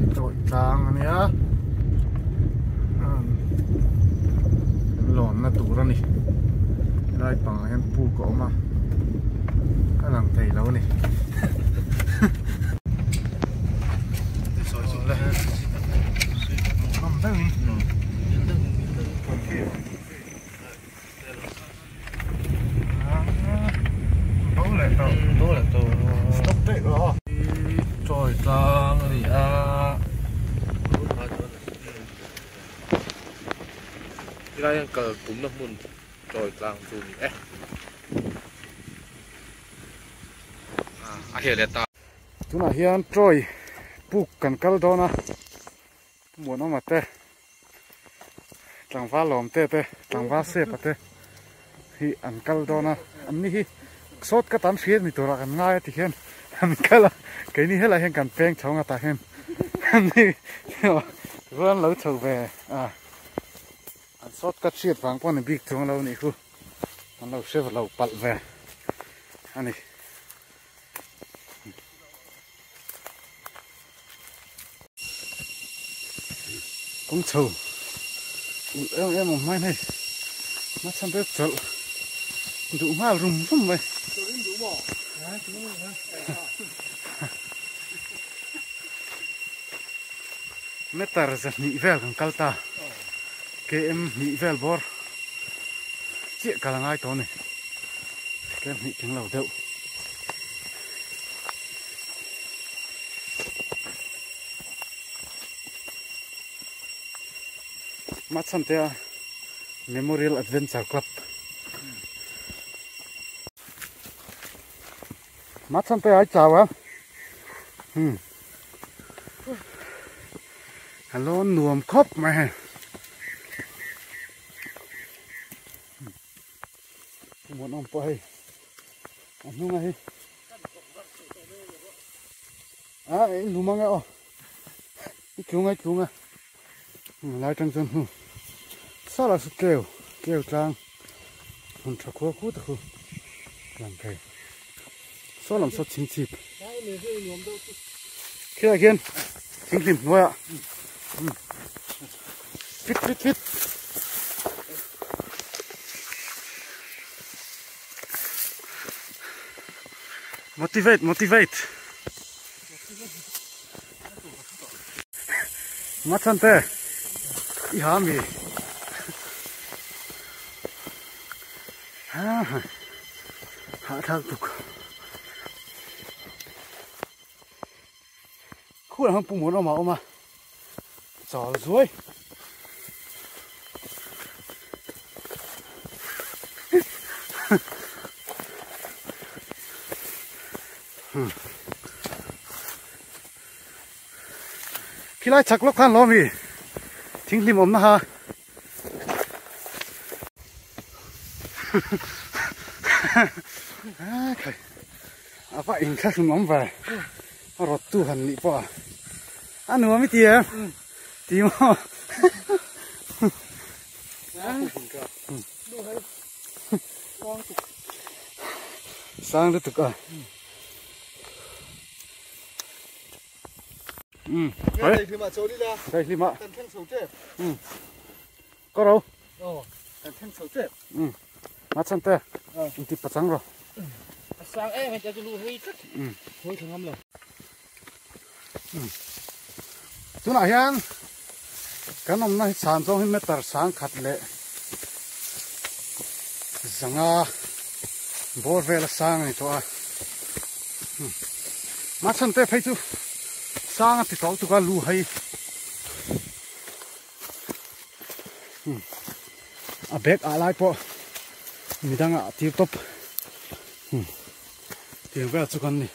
Hei tawih tlang a nia lawnna tur a ni helai pangah hian puk a awm a a lang thei lo a ni. Chawi tlang a ni a Tilai hian kal tumna hmun chawi tlang chu a ni e a heh leh ta. Tunah hian chawi puk kan kal dawn a. Muanawma te tlangval lawm te te tlangval sepa te hi an kal dawn a an ni hi sawt ka tam hriat ni turah kan ngai a ti hian an kal a keini helai hian kan peng chho nga tah hian an ni rual lo chho ve a an sawt ka hriat vang pawh ni bik chuang lo nih khu an lo hre lo palh ve a ni. Kawng chho ulh em em awm hmain hei hma chhan te chawlh duh nghal rum rum mai. Meter zahnih vel kan kal ta km hnih vel bawr chiah kal a ngai tawh a ni km hnih tling lo deuh. Machhantea Memorial Adventure Club Machhantea ai chau a hmm Hello nuam khawp mai hei Muanawm pawh hei a hnunga hi a i lum ang e aw i tlung a i tlung a lai tang chuan hnu sala chu tleu tleu tlang hmun tha khua khu ta khu lang thei saw lam saw chhing chhip khilaiah khian thing hlim hnuaiah fit fit fit. Motivate motivate Machhan te i ha mi ha ha ha thak tuk khu là pu muốn mà ông à chó ruồi khi lai chak lok khan lo mi thing hlim awm na ha a va in kha hlum awm ve a rawt tu han nih pawh a a nuam i ti em ti maw sang lutuk a um dai hlima um có đâu um má chân te in ti pachang rồi sang em cho tôi lui tất thôi thằng ngâm rồi tunah hian kan awmna hi chhan zawng hi meter sang khat leh zanga bawr vel a sang a ni tawh a machhan te phei chu sang a ti tawh tuk a lu hei a bag ah lai pawh midang ah a tir tawp tiang vel chu kan ni.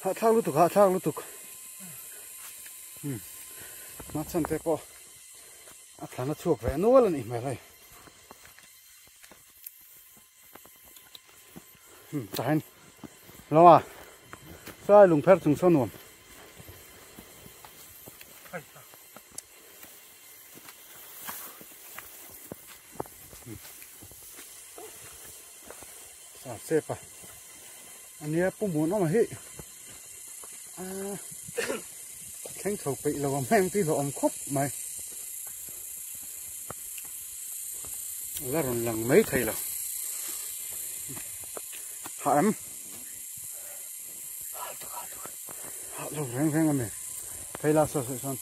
Hahthlak lutuk hahthlak lutuk machhan te pawh a thlan a chhuak ve nual a nih hmel hei tah hian lo a saw lungpher chung saw nuam. Sepa ania pu muan awm hi a thleng chho peih lo ang hmeng tih hlawh awm khawp mai la rawn lang mai thei lo hah em hah lo reng reng a mi phei la saw saw sawn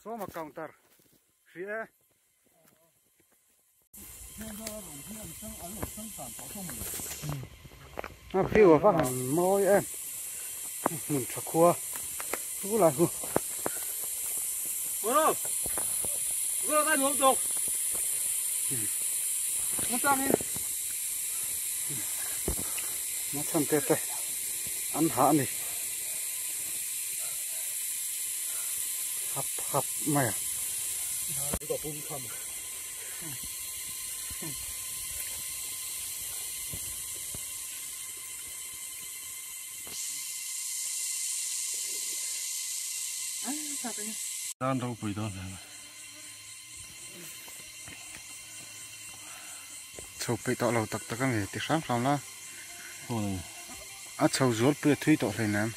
sawma counter hria e. A view a va han mawi em hmun tha khua chu lai chu. Na chhan te te an hah a ni hap hap mai a. Tan ropui dawn hle mai. Chho peih tawh lo tak tak a ni ti hram hram la. A chho zual pui a thui tawh hleinem.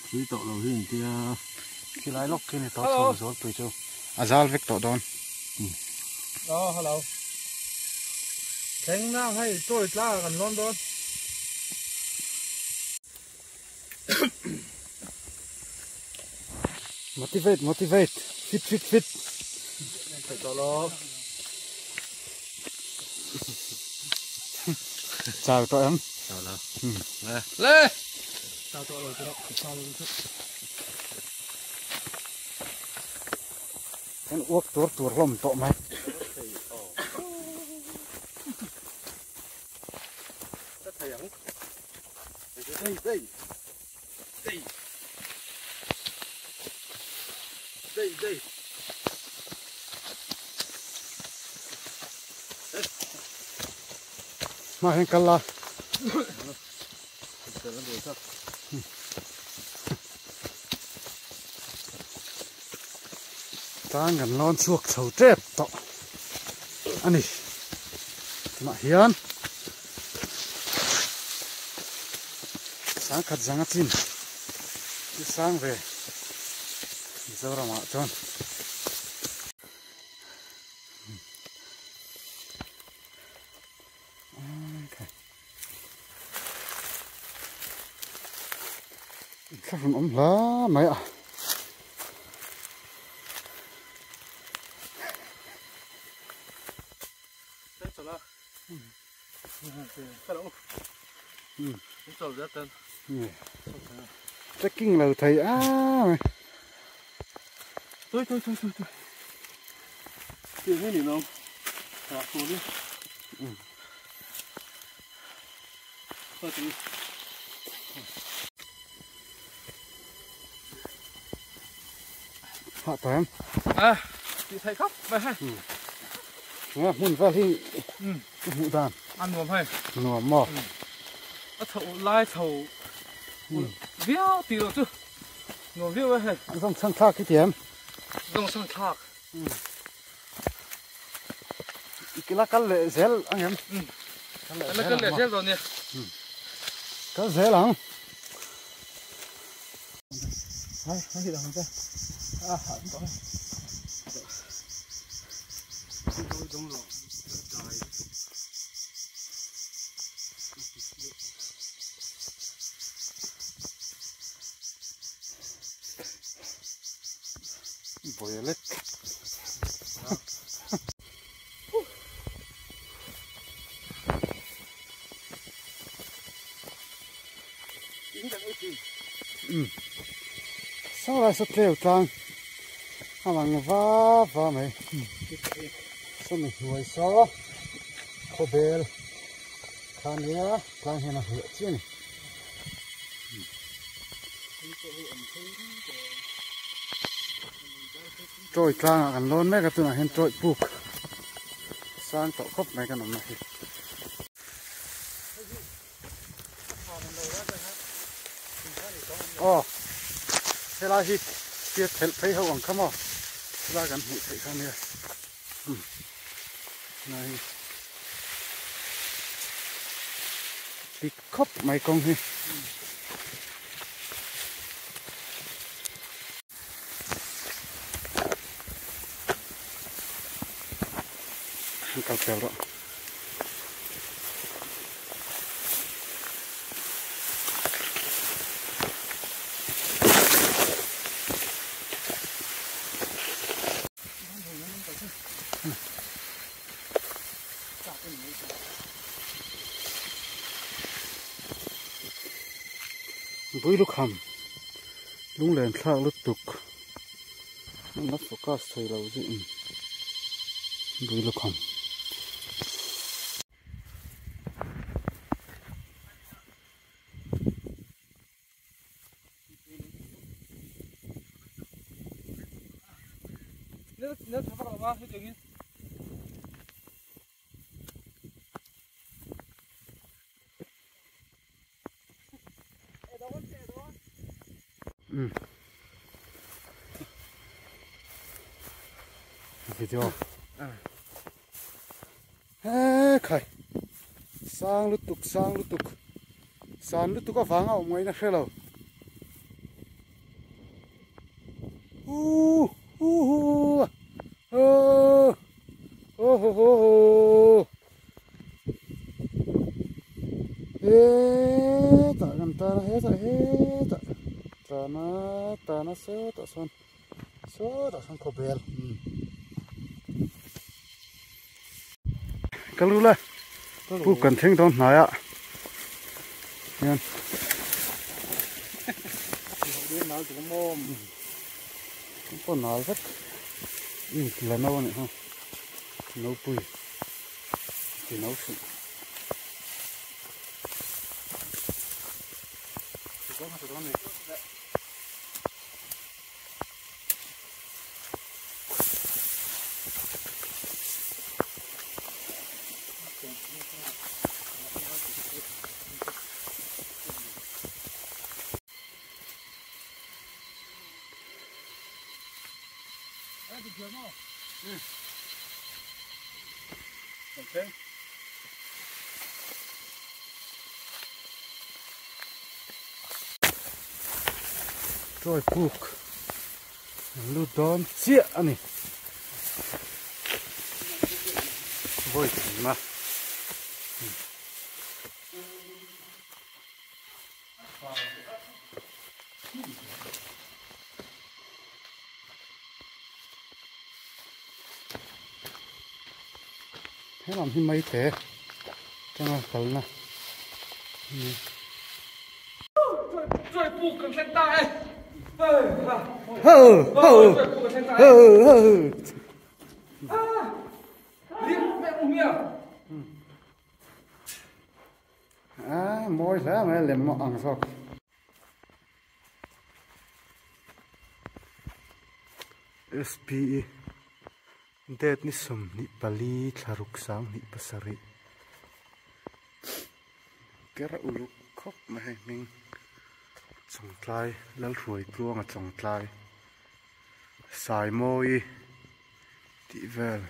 Thui tawh lo hi engtia. Khilai lawk khi ni tawh chho zual pui chu a zal vek tawh dawn. Aw hello. Thleng nang hei chawi tla kan lawn dawn. Motivate motivate fit fit fit. Thei tawh lo. Chau tawh em? Chau lo. Le. Le. Chau tawh lo chu. Chau lo chu. Kan uak tur tur hlawm tawh mai. Hma hian kal la. Tlang kan lawn chhuak chho tep tawh a ni. Tunah hian sangkhat zanga chin chu sang ve Mizoramah chuan. Thlahrun awm hla mai a. Trekking lo thei a mai. Thôi thôi thôi thôi thôi. Tiền hết nhỉ không? Thả xuống đi. Thôi tí. Hạ tỏi em. À, chị thấy khóc vậy ha. Nghe mun vào thì mụ đàn. Ăn nuông hay. Nuông mò. À thầu lai thầu. Viao tí rồi chứ. Nuông viao vậy hay. Dòng sang thác cái tiệm. Dòng sang thác. Cái lá cắt lệ dẻo anh em. Lá cắt lệ dẻo rồi nè. Cắt dẻo lắm. Đấy, nó thì làm sao? À, không có. Violet. Sau lại sẽ treo tlang à bằng va va mày sao mình nuôi sao khô bèl khan nia tlang hian a hliah chiah a ni. Trôi tlang ah kan lawn mek a tunah hian trawi puk sang tawh khawp mai kan awm na hi. Aw helai hi tia thelh phei ho ang kha maw. Helai kan hmuh theih kha a nia umm helai hi dik khawp mai kawng hi. Kal pel rawh. Bui lukham lunglen thlak lutuk an la focus thei lo zui in bui lukham. Video he khai sang lutuk sang lutuk san lutuk avanga awm ngaihna hre lo uh uh uh uh oh ho ho ho hetah kan tar a hetah hetah tana tana sawtah sawn sawtah sawn khawbel umm ka lu la pu kan thleng dawn hnai ah hian pawh nal vek la no a nih kha nopui. Ti no suh. Toy puk an lut dawn chiah a ni vawi thum a. He lam hi mai te tanga kalna ani. Ho ho ho ho. A mawi hle mai a lem ang zawk. SPE date ni sawmhnih pali thlaruk sanghnih pasarih ker uluk khawp mai hei hming Chawngtlai Lalhruaitluanga Chawngtlai Saimawi tih vel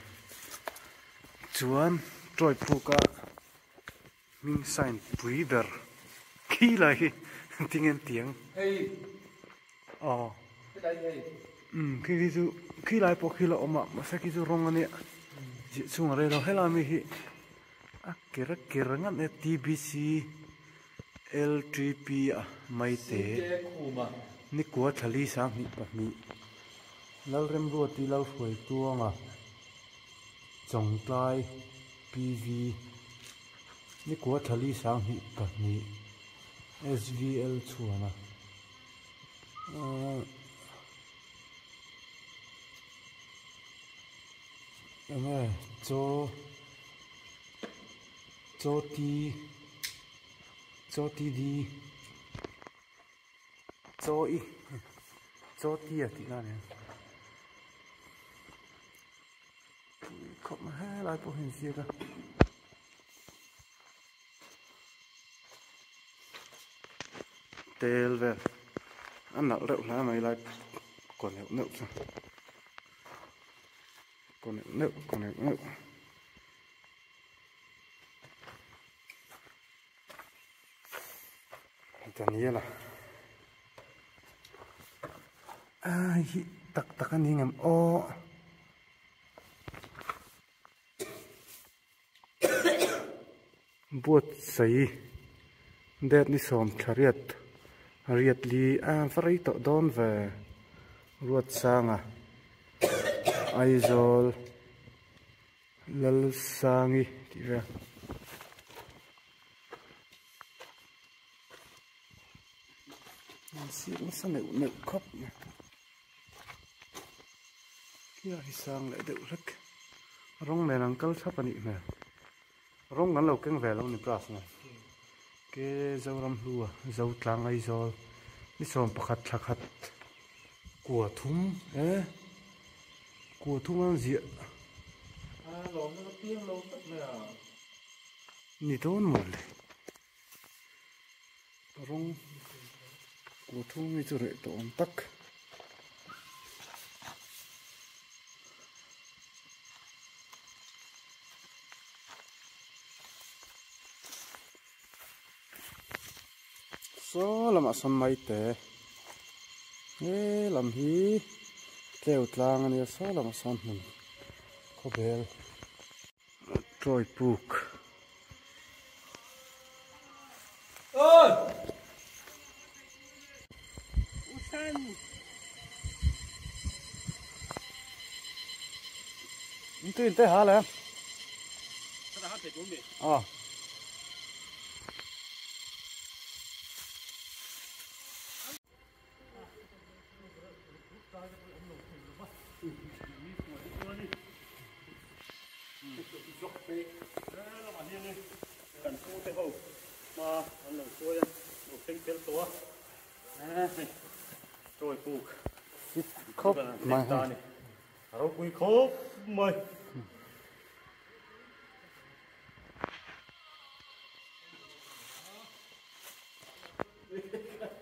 chuan toy puk a. Hming sign pui ber khi lai hi tinge an ti ang. Hei. Aw. Helai hei. Um khi khi chu khi lai pawh khi la awm a mahse khi chu rawng a nia ziah chhung a rei lo helai mi hi a ker a ker ngat mai a TBC LTP a mai te nikua thlali sanghnih pahnih Lalremruati Lalhruaituanga Chawngtlai. PV Nikua Thali Sanghnih pahnih SVL chhuana ahh enge chaw chaw ti chaw ti di chaw i chaw ti a tih na a ni. Khawp mai helai pawh hi an ziak a. Tel vel a nalh reuh hle mai lai kaw neuh neuh chu. Kaw neuh neuh kaw neuh neuh. Daniela a hi tak tak a ni ngem aw. Buatsaih det ni sawm thla riat riat li a va rei tawh dawn ve Ruatsanga Aizawl Lalsangi tih vel. An sir nasa neuh neuh khawp mai. Kia hi sang leh deuh hlek. Rawng nen an kal thlap a nih hmel. Rawng kan lo keng ve lo ni brush nen. Ke Zoram hlua Zotlang Aizawl ni 11 thla khat kua thum e kua thum an ziah. A lawmna ka piang lo tlat mai a. Ni dawn mawle. Rawng kua thum hi chu reh tawh awm tak. Saw lamah sawn mai te he lam hi tleu tlang a nia saw lamah sawn hmun khawvel tawi puk. Tui te hả lẹ? Ờ. Khop mai ha. Ropui khop mai.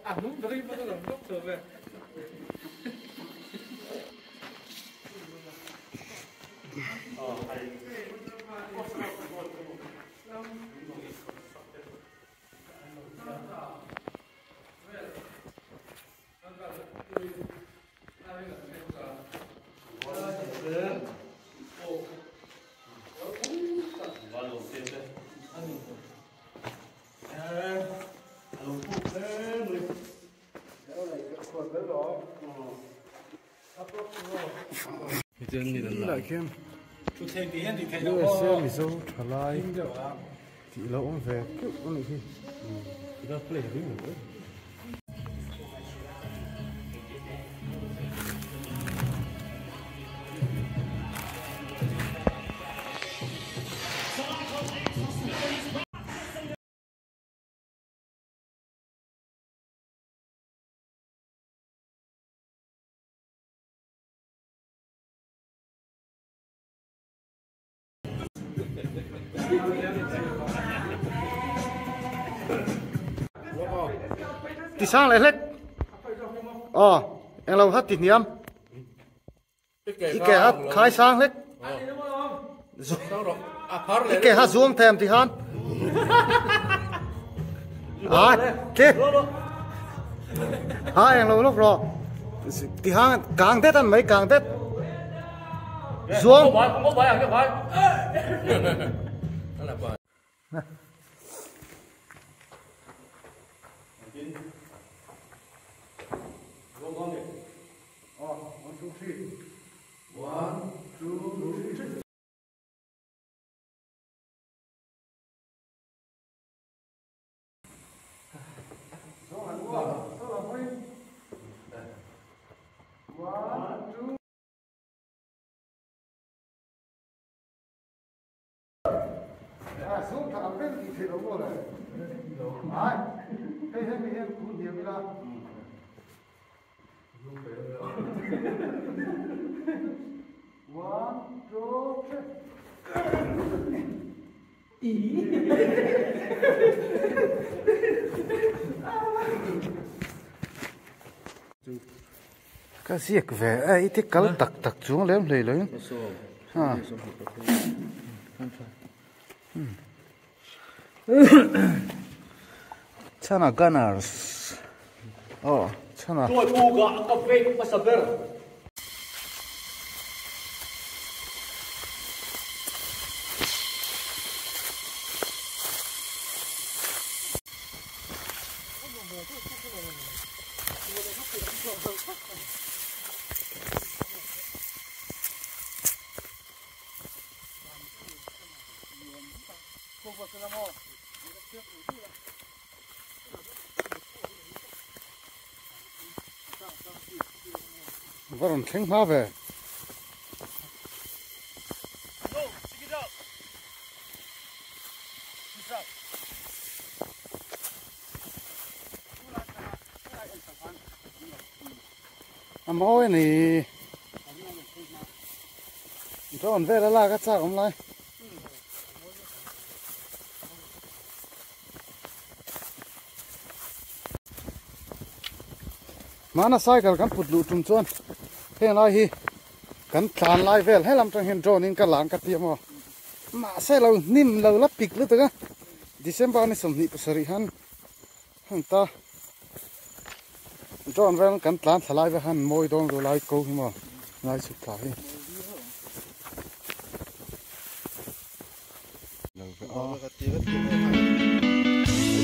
À đúng rồi, bắt đầu lúc trở về. Lại khian USA Mizo thalai tih lo awm ve keuh a nih hi. Ti sang lại hết. Ờ, em lâu hết thì niệm. Cái kẻ hát khai sang hết. Cái kẻ hát xuống thèm thì han. À, thế. Hai em lâu lúc rồi. Thì han càng tết ăn mấy càng tết. Xuống. One, two, three. One, two. À, xuống thẳng bên thì thì đúng rồi. Ai, thế thế mình em cũng nhiều ra. One, two, three. Ý. Cái gì về ấy thì cái tắc tắc xuống lem lầy lấy. Ha. Chana Gunners. Oh, chana. Varon thleng hma ve. A mawi a ni. Drone vel a lak a chak awm lai. Hmana cycle kan put luh tum chuan heng lai hi kan tlan lai vel helam tang hian drone in ka lang ka ti amaw mahse lo hnim lo la pik lutuk a December ni 27 han heng ta drone vel kan tlan thla lai vel han mawi dawn ru lai ko hi maw lai chhuk thla hi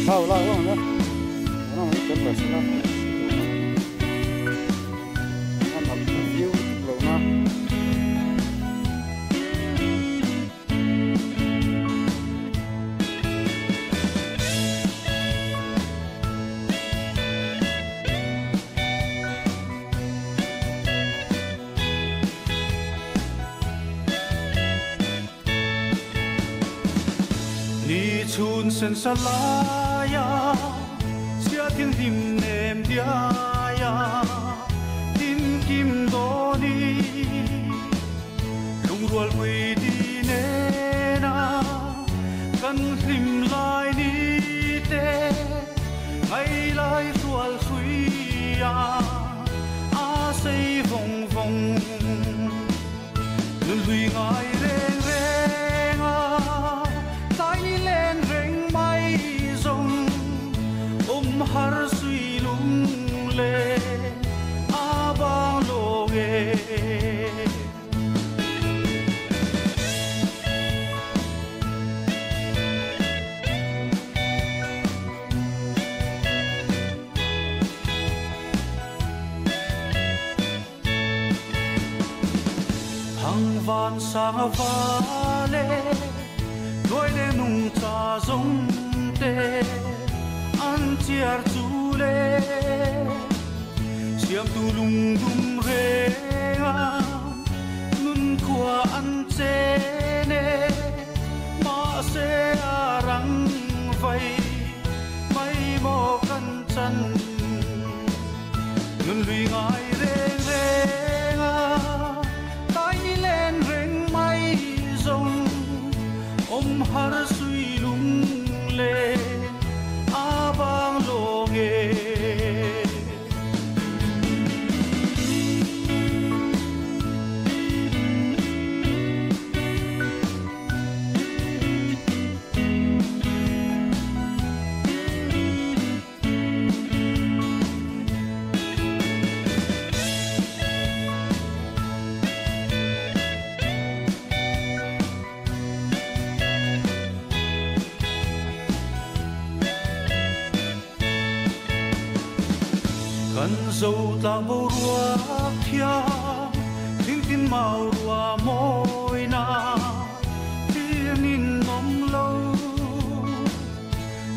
thau la lo na na mai kan la sala an hap view lo na Ni chun sen salaya sia thiên him nem dia tin kim do ni lung rual pui di ne na kan hlim lai ni te ngai lai rual sui a a sei vong vong nun hui ngai reng reng a tai ni len reng mai zong om har sui lung le a bang lo ge. Hang van sang a vale đôi le nung cha zong te an chiar chu le siam tu lung dum re a nun khua an che ne ma se a rang vai mai mo kan chan nun lui ngai reng reng a tai ni len reng mai zong om har sui lung le a bang lo nge. Kan zo tlang bo ruak thiang thing tin mau rua moi na thiên in nom lo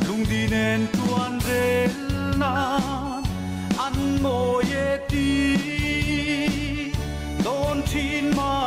lung di nen tuan rel na an mo ye ti don thin ma